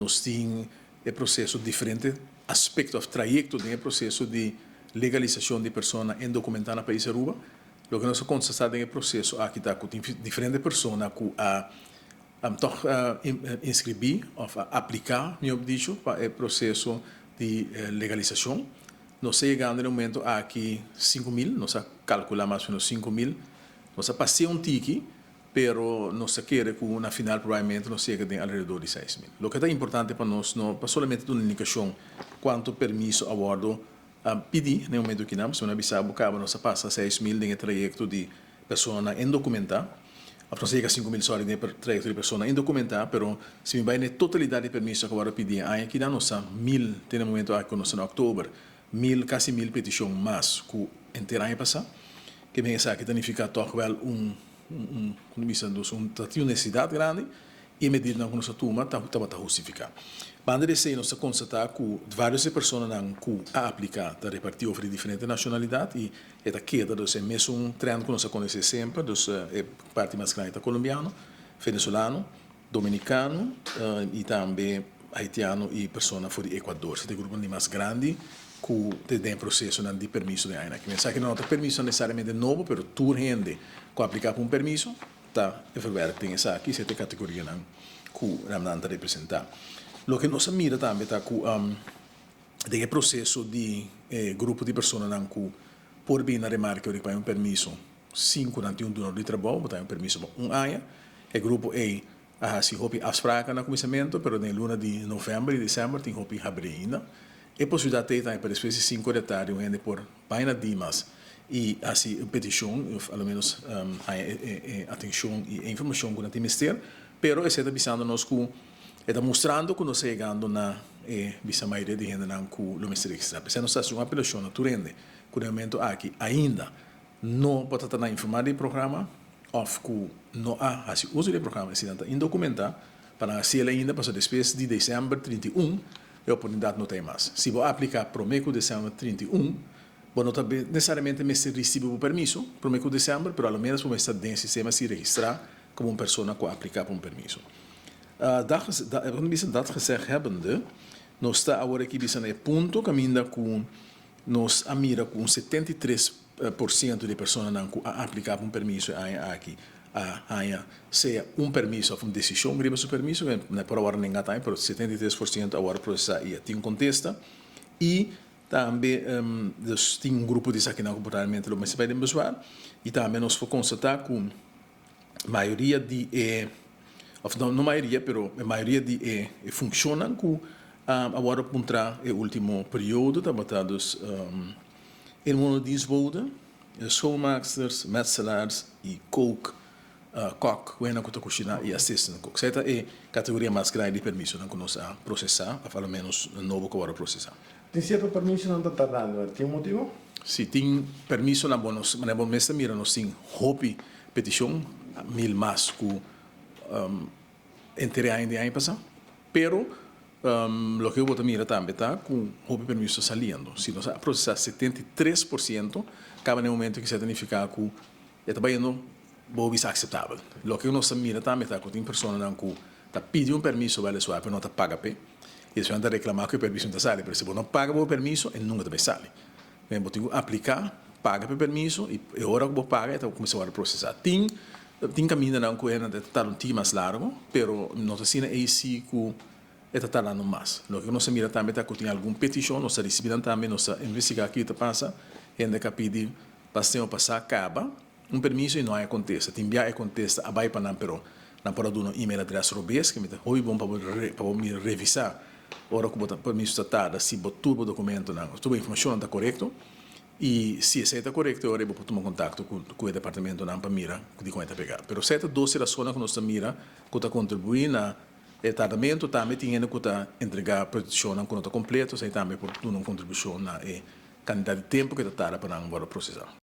Nos tin e proseso, diferente aspekto òf trayekto den e proseso di legalisashon di persona indokumentá na pais Aruba. Loke nos a konstatá den e proseso aki ta ku tin diferente persona ku a tòg inskribí òf a apliká, mihó dicho, pa e proseso di legalisashon. Nos ta yegando na e momento aki 5000, nos a kalkulá mas o ménos 5000. Nos a pas'é un tiki, pero nos ta kere ku na final probablemente nos yega den alrededor di 6000. Loke ta importante pa nos no pa solamente duna indikashon kuantu permiso a wòrdu pidí na e momento akinan, pasobra mi a bisa bo kaba nos a pasa 6000 den e trayekto di personanan indokumentá, òf nos a yega 5000, sòri, den e trayekto di persona indokumentá, pero si mi bai na e totalidat di permiso ku a wòrdu pidí e aña akinan, nos ta 1000 te na e momento aki ku nos ta na òktober, 1000, kasi 1000 petishon mas ku henter aña pasá. Ke men esaki ta nifiká tòg wèl un ku bisa dus un ta tin un nesesidat grandi i e medidanan ku nos a tuma ta tabata hustifiká. Banda di esei nos ta konstatá ku vários di e personanan ku a apliká ta repartí over di diferente nashonalidat i e ta keda dus e mesun trend ku nos a konosé semper, dus e parti mas grandi ta kolombiano, venezolano, dominikano i tambe haitiano i persona for di Ecuador. Esei ta e gruponan di mas grandi ku ta den e prosesonan di permiso den añanan aki. Esaki no ta permiso nesesariamente nobo, pero tur hende ku apliká pa un permiso ta verwerk den esaki. Esei ta e kategorianan ku nan ta representá. Loke nos a mira tambe ta ku den e proseso di e grupo di personanan ku por bini na remarke ora ku bai un permiso sin ku nan tin un dunador di trabou, bo ta haña un permiso pa un aña. E grupo ei a hasi hopi afspraken na kuminsamentu, pero den e luna di novèmber i desèmber tin hopi habrí ainda. E posibilidat ei tambe pa despues di sinku di atardi un hende por bai na Dimas i hasi un petishon òf a lo ménos haña e atenshon i e informashon ku nan tin mester. Pero esei ta bisando nos ku e ta mustrando ku nos ta yegando na e bisa mayoria di hendenan ku lo mester registrá. P'esei nos ta hasi un apelashon na tur hende ku den e momento aki ainda no por ta ta na informá di e programa òf ku no a hasi uso di e programa esei nan ta indokumentá pa nan hasi el ainda pasobra despues di desèmber 31 e oportunidat no ta ei mas. Si bo apliká promé ku desèmber 31 bo no ta nesesariamente mester risibí bo permiso promé ku desèmber pero a lo ménos bo mester ta den e sistema si registrá komo un persona ku a apliká pa un permiso. Dat gezegd hebbende, nos ta awor aki bisa na e punto kaminda ku nos a mira ku un 73% di e personanan ku a apliká pa un permiso e aña aki a haña sea un permiso òf un desishon riba su permiso. No por awor nenga tambe, pero 73% a wòrdu prosesá i a tin un kontesta. I tambe dus tin un grupo di esakinan ku probablemente lo mester bai den bezwaar. I tambe nos por konstatá ku mayoria di e, òf no no mayoria, pero e mayoria di e funshonnan ku a wòrdu puntrá e último periodo tabata dus inwonerdienstbode, schoonmaaksters, metselaars i kook, kòk, ku hende ku ta kushiná i assistant kok. Esei ta e kategoria mas grandi di permisonan ku nos a prosesá, òf a lo ménos nobo ku a wòrdu prosesá. Tin sierto permisonan ta tardando, tin un motibu? Si tin permisonan bo nos, manera bo mes ta mira nos tin hopi petishon, 1000 mas ku henter e aña di aña pasá. Pero loke bo ta mira tambe ta ku hopi permiso ta saliendo. Si nos a prosesá 73% kaba na e momento kisas ta nifiká ku e ta bayendo bo bisa akseptabel. Loke nos ta mira tambe ta ku tin personanan ku ta pidi un permiso wèliswaar pero no ta paga p'e. I despues nan ta reklamá ku e permiso no ta sali. Pero si bo no paga bo permiso e nunka ta bai sali. Men bo tin ku apliká, paga pa e permiso i e ora ku bo paga e ta kuminsá wòrdu prosesá. Tin tin kamindanan ku e nan ta tarda un tiki mas largu, pero no ta asina ei si ku e ta tardando mas. Loke ku nos a mira tambe ta ku tin algun petishon, nos ta risibí nan tambe, nos ta investigá kiko ta pasa. Hende ka pidi pa stempa pasá kaba un permiso i no hay kontesta. Tin bia e kontesta a bai pa nan pero nan por a duna un email adrès robes ke mi ta hopi bon pa bo pa bo mira revisá ora ku bo ta permiso ta tarda si bo tur bo dokumentonan òf tur bo informashonnan ta korekto i si esei ta korekto e ora ei bo por tuma kontakto ku ku e departamentonan pa mira dikon e ta pegá. Pero esei ta dos rasonnan ku nos ta mira ku ta kontribuí na e tardamentu. Tambe tin hende ku ta entregá petishonnan ku no ta kompleto esei tambe por duna un kontribushon na e kantidat di tempu ku e ta tarda pa nan wòrdu prosesá.